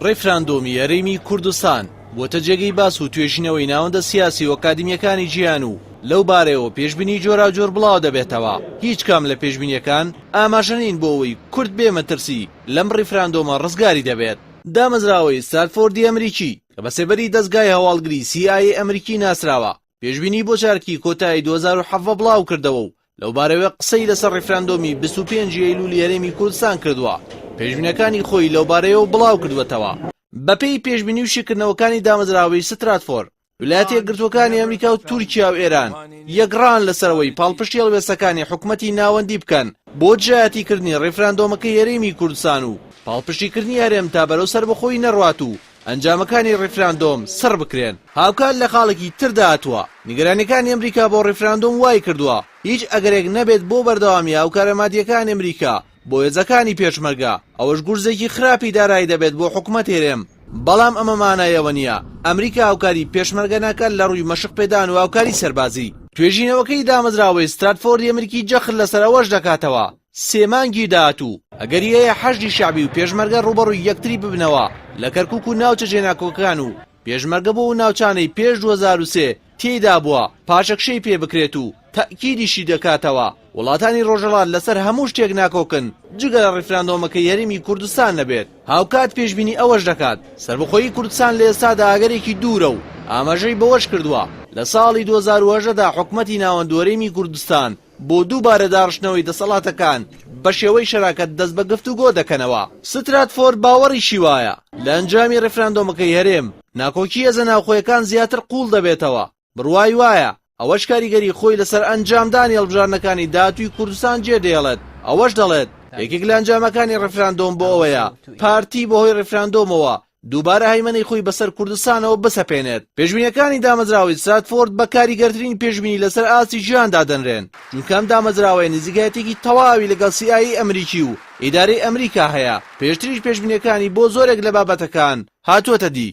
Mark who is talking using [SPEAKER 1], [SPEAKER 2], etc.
[SPEAKER 1] ڕیفراندۆمی هەرێمی کوردستان بووەتە جێگەی باس و توێژینەوەی ناوەندە سیاسی و ئەکادیمییەکانی جیهان و لەو بارەیەوە پێشبینی جۆراوجۆر بڵاو دەبێتەوە، هیچ کام لە پێشبینییەکان ئاماژە نین بۆ ئەوەی کورد بێ مەترسی لەم ڕیفراندۆمە ڕزگاری دەبێت. دامەزراوەی ستراتفۆردی ئەمریکی کە بە سێبەری دەزگای هەواڵگری سی ئای ئەی ئەمریکی ناسراوە، پێشبینی بۆ چارەکی کۆتایی 2017 بڵاوکردەوە و لەوبارەوە قسەی لەسەر ڕیفراندۆمی 25 ی ئەیلولی هەرێمی کوردستان کردووە، پێشبینەکانی خۆی لەوبارەیەوە بڵاوکردووەتەوە. بەپێی پێشبینی و شیکردنەوەکانی دامەزراوەی ستراتفۆر، ویلایەتە یەکگرتووەکانی ئەمریکا و تورکیا و ئێران یەکڕان لەسەر ئەوەی پاڵپشتی هەڵوێستەکانی حکومەتی ناوەندی بکەن بۆ دژایەتیکردنی ڕیفراندۆمەکەی هەرێمی کوردستان و پاڵپشتیکردنی هەرێم تا بەرەو سەربەخۆیی نەڕوات و ئەنجامەکانی ڕیفراندۆم سڕ بکرێن. هاوکات لە خاڵێکی تردا هاتووە، نیگەرانیەکانی ئەمریکا بۆ ڕیفراندۆم وایکردووە هیچ ئەگەرێک نەبێت بۆ بەردەوامی هاوکارە مادیەکانی ئەمریکا بۆ هێزەکانی پێشمەرگە، ئەوەش گورزێکی خراپی دارایی دەبێت بۆ حکومەت هەرێم، بەڵام ئەمە مانای ئەوە نییە ئەمریکا هاوکاری پێشمەرگە ناکات لە ڕووی مەشق پێدان و هاوکاری سەربازی. توێژینەوەکەی دامەزراوەی ستراتفۆردی ئەمریکی جەخت لەسەر ئەوەش دەکاتەوە، سێ مانگی داهاتوو ئەگەری هەیە حەشدی شەعبی و پێشمەرگە ڕووبەڕووی یەکتری ببنەوە لە کەرکوک و ناوچە جێناکۆکەکان و پێشمەرگە بۆ ئەو ناوچانەی پێش 2003 تێیدا بووە پاشەکشەی پێ بکرێت و تەئکیدیشی دەکاتەوە وڵاتانی ڕۆژهەڵات لەسەر هەموو شتێک ناکۆکن جگە لە ڕیفراندۆمەکەی هەرێمی کوردستان نەبێت. هاوکات پێشبینی ئەوەش دەکات سەربەخۆیی کوردستان لە ئێستادا ئەگەرێکی دوورە و ئاماژەی بەوەشکردووە لە ساڵی 2018 دا حکومەتی ناوەند و هەرێمی کوردستان بۆ دووبارە داڕشتنەوەی دەسەڵاتەکان بە شێوەی شەراکەت دەست بە گفتوگۆ دەکەنەوە. ستراتفۆرد باوەڕیشی وایە لە ئەنجامی ڕیفراندۆمەکەی هەرێم، ناکۆکی هێزە ناوخۆیەکان زیاتر قووڵ دەبێتەوە، بڕوای وایە ئەوەش کاریگەری خۆی لەسەر ئەنجامدانی هەڵبژاردنەکانی داهاتووی کوردستان جێدەهێڵێت، ئەوەش دەڵێت، یەکێک لە ئەنجامەکانی ڕیفراندۆم بۆ ئەوەیە پارتی بەهۆی ڕیفراندۆمەوە دووبارە هەیمەنەی خۆی بەسەر کوردستانەوە بسەپێنێت. پێشبینیەکانی دامەزراوەی ستراتفۆرد بە کاریگەرترین پێشبینی لەسەر ئاستی جیهان دادەنرێن، چونکە ئەم دامەزراوەیە نزیکایەتیەکی تەواوی لەگەڵ سی ئای ئەی ئەمریکی و ئیدارەی ئەمریکا هەیە، پێشتریش پێشبینیەکانی بۆ زۆرێک لە بابەتەکان هاتووەتە دی.